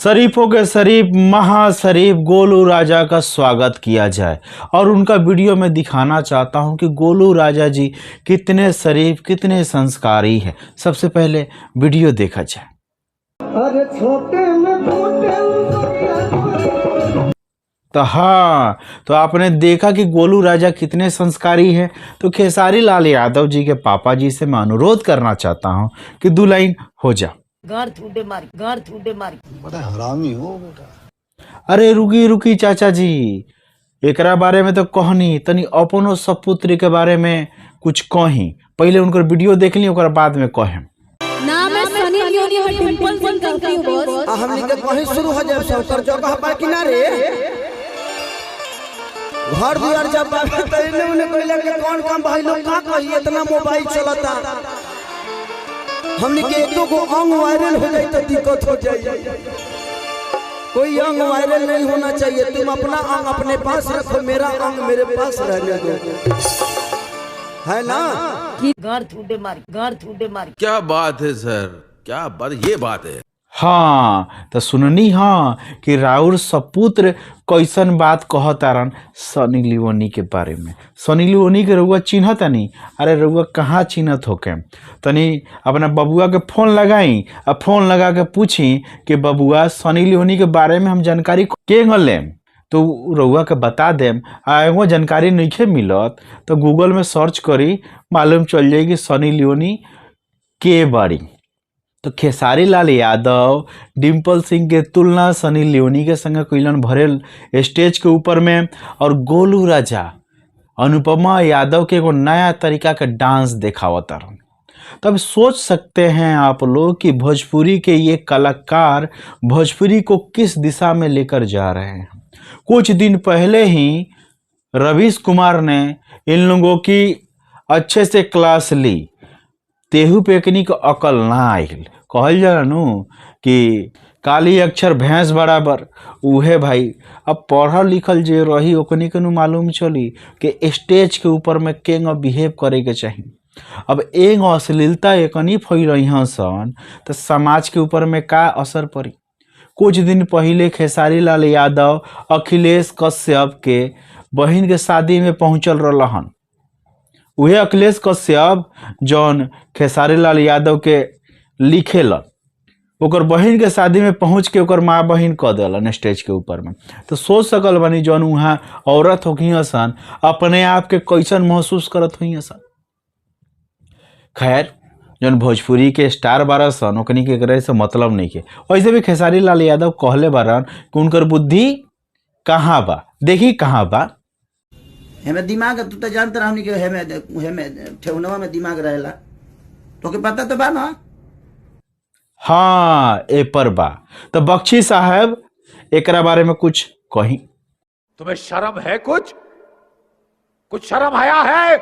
शरीफों के शरीफ महाशरीफ गोलू राजा का स्वागत किया जाए और उनका वीडियो में दिखाना चाहता हूं कि गोलू राजा जी कितने शरीफ, कितने संस्कारी है। सबसे पहले वीडियो देखा जाए। अरे छोटे में फूटे। तो हाँ, तो आपने देखा कि गोलू राजा कितने संस्कारी है। तो खेसारी लाल यादव जी के पापा जी से मैं अनुरोध करना चाहता हूं कि दो लाइन हो जा। गार थूडे मारी, गार थूडे मारी। बड़ा हरामी हो बेटा। अरे रुकी रुकी चाचा जी, एकरा बारे में तो कहनी, तनी अपनो सपुत्र के बारे में कुछ कही। पहले उनकर वीडियो देख ली, ओकर बाद में कहें। नाम है सनी लियोनी और डिम्पल सिंह करती हूँ बॉस। आ हमनी के कहीं शुरू हो जाए सब जगह पर किनारे घर दुआर जब बाबे त एने ओने कइला के कौन काम भाई लोग का कही, इतना मोबाइल चलता, हमनी के एक दो गो अंग वायरल हो जाए तो दिक्कत हो जाए। कोई अंग वायरल नहीं होना चाहिए। तुम अपना अंग अपने पास रखो, मेरा अंग मेरे पास रहने दो, है ना? गार थूडे मारी, गार थूडे मारी। क्या बात है सर, क्या बात, ये बात है। हाँ, तो सुननी हाँ कि राउर सपुत्र कैसन बात कहतारन सनी लियोनी के बारे में। सनी लियोनी के रउआ चिन्हतनी? अरे रउआ कहाँ चिन्हत होके? तनी अपना बबुआ के फोन लगाई आ फोन लगा के पूछी कि बबुआ, सनी लियोनी के बारे में हम जानकारी के लेम, तो उ रउआ के बता देम। आ एगो जानकारी नइखे मिलत तो गूगल में सर्च करी, मालूम चल जाई कि सनी लियोनी के बारी। तो खेसारी लाल यादव डिम्पल सिंह के तुलना सनी लियोनी के संग कैलन भरेल स्टेज के ऊपर में, और गोलू राजा अनुपमा यादव के एगो नया तरीका के डांस देखावतारन। तब सोच सकते हैं आप लोग कि भोजपुरी के ये कलाकार भोजपुरी को किस दिशा में लेकर जा रहे हैं। कुछ दिन पहले ही रवीश कुमार ने इन लोगों की अच्छे से क्लास ली, तेहू पे एकनी के अकल ना आइल। कहल जाला नु कि काली अक्षर भैंस बराबर, उहे भाई। अब पढ़ल लिखल जे रही ओकनी के नु मालूम चली कि स्टेज के ऊपर में केंग बिहेव करे के चाही। अब एंग अश्लीलता एकनी फैलई सन तो समाज के ऊपर में का असर पड़ी? कुछ दिन पहले खेसारी लाल यादव अखिलेश कश्यप के बहिन के शादी में पहुंचल रहन। उहे अखिलेश कश्यप जौन खेसारी लाल यादव के लिखेलन, ओकर बहिन के शादी में पहुंच के ओकर माँ बहिन कह देलन स्टेज के ऊपर में। तो सोच सकल बनी जौन वहाँ औरत होखी सन, अपने आप के कैसन महसूस करत हुई सन। खैर, जौन भोजपुरी के स्टार बारह सन, ओकनी के एकरे से मतलब नहीं के। वैसे भी खेसारी लाल यादव कहले बारन कि उनकर बुद्धि कहाँ बा, देखी कहाँ बा। हेमे दिमाग, तू तो जानते रह हमनी के हेमे हेमे ठेहुनवा में दिमाग रहेला, तोके पता तो बा ना? हाँ, ए पर बा। तो बख्शी साहब एकरा बारे में कुछ कही। तुम्हें शर्म है? कुछ कुछ शर्म आया है?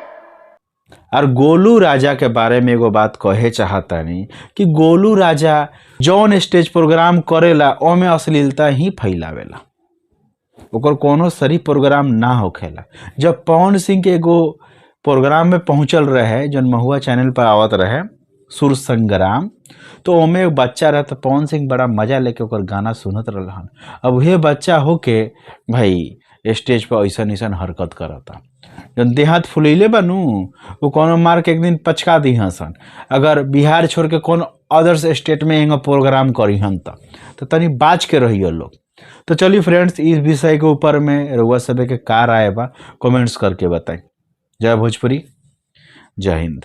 और गोलू राजा के बारे में एगो बात कहे चाहतानी कि गोलू राजा जौन स्टेज प्रोग्राम करेला ओमे अश्लीलता ही फैलावेला, ओकर कोनो शरीफ प्रोग्राम ना होखेला। जब पवन सिंह के एगो प्रोग्राम में पहुंचल रहे, जौन महुआ चैनल पर आवत रहे सुर संग्राम, तो ओमे एक बच्चा रहे, तो पवन सिंह बड़ा मजा लेके ओकर गाना सुनत रहन। अब वह बच्चा होके भाई स्टेज पर ऐसन ऐसन हरकत करता, जौन देहात फुलैले बनू वो कोनो मार के एक दिन पचका दी हसन, अगर बिहार छोड़ के कौन अदर्स स्टेट में एगो प्रोग्राम करी हन तो तनी बाच के रहियो लोग। तो चलिए फ्रेंड्स, इस विषय के ऊपर में रउआ सब के का राय बा, कमेंट्स करके बताई। जय भोजपुरी, जय हिंद।